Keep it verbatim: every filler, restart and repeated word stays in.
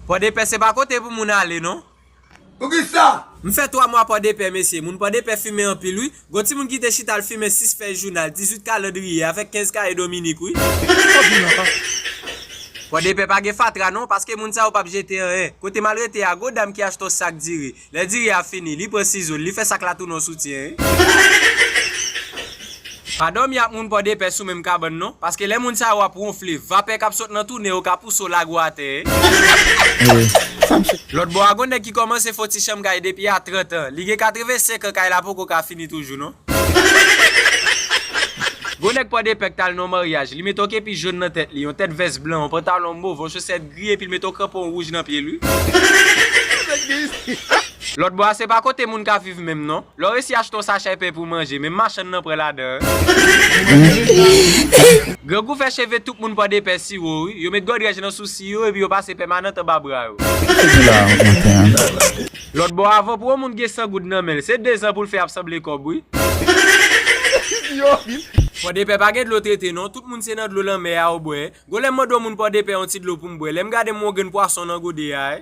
Pòdepè se pa kote pou moun ale non. Poukisa? M fè twa mwa Pòdepè mesye, moun Pòdepè fimen anpil wi. Gon timoun ki te chita al fimen sis fèy jounal, dizuit kalandriye avèk kenz kaye Dominik wi. Pòdepè pa gen fatra non, paske moun sa yo p ap jete anyen. Kote m al rete a, gon dam ki achte yon sak diri. Lè diri a fini, li pran sizo l, li fè sak la tounen yon soutyen. Pa dòmi ak moun Pòdepè sou menm kabann non, paske lè moun sa yo ap wonfle, vapè k ap sot nan tou nen yo ka pouse w lage w atè. Lòt bò a gon nèg ki kòmanse fon ti chanm kay depi a trant an, li gen katrevensenk an, kay la poko ka fini toujou non. Gon nèg Pòdepè k t al nan yon maryaj, li mete yon kepi jòn nan tèt li, yon tèt vès blan, yon pantalon mov, yon chosèt gri epi l mete yon kranpon wouj nan pye l wi. Lòt bò a se pa kote moun ka viv menm non. Lè w resi achte yon sachè pen pou manje, menm machann nan pran ladan. Grangou fè cheve tout moun Pòdepè siwo wi. Yo met gòdrèj nan sousi yo epi yo pase pèmanant anba bra yo. Lòt bò a, avan pou yon moun gen san goud nan men l, se dezan pou l fè ap sanble kòb wi. Pòdepè pa gen dlo trete non, tout moun se nan dlo lanmè a yo bwè. Gon lè m mande yon moun Pòdepè yon ti dlo pou m bwè, lè m gade m wè yon grenn pwason nan gode a.